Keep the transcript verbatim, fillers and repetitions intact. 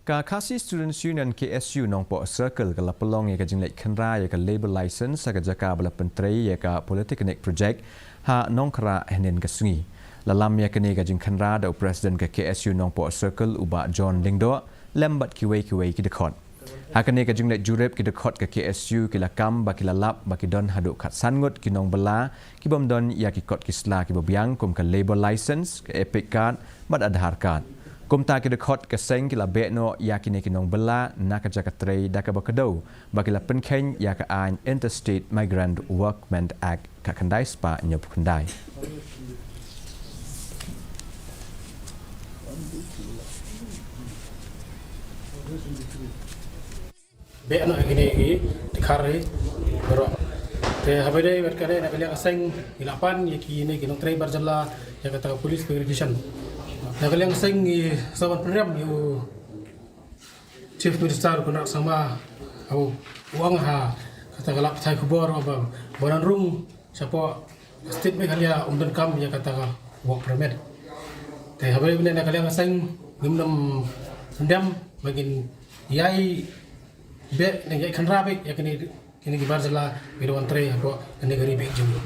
Ka Khasi Students Union, K S U, Nongpoh Circle ka la pynlong ïa ka jingleit khynra ïa ka labour license ha ka jaka ba la pyntrei ïa ka Polytechnic Project ha Nongkhrah hynnin ka sngi. La lam ïa kane ka jingkhynra da u President ka K S U Nongpoh Circle, u Bah John Lyngdoh, lem bad kiwei kiwei ki dkhot. Ha kane ka jingleit jurip, ki dkhot ka K S U ki la kam ba ki la lap ba ki don haduh khatsan ngut ki nongbylla ki bym don ïa ki kot ki sla kiba biang kum ka labour license, ka EPIC card bad Aadhaar card. Kumta, ki dkhot ka seng ki la beh noh ïa kine ki nongbylla na ka jaka trei da kaba kdew ba ki la pynkheiñ ïa ka aiñ Interstate Migrant Workmen Act khatkhyndai spah hynñiewphew khyndai. Beh noh ïa kine ki dkhar hi baroh. Te haba ïadei bad kane, na ka liang ka seng ngi la pan ïa kine ki nongtrei bar jylla ïa kata ka police verification. Na ka liang ka seng ngi sa wan pynrem ïa u Chief Minister Conrad Sangma, u ong ha kata ka lad pathai khubor ba, ba ngan rung shapoh State Meghalaya ym donkam ïa kata ka work permit. Te haba ïadei bad kane, na ka liang ka seng ngim nym pyndem ba ngin ïai beh ne ïai khynra beit ïa kine, kine ki bar jylla kiba wan trei hapoh kane ka ri beit jong ngi.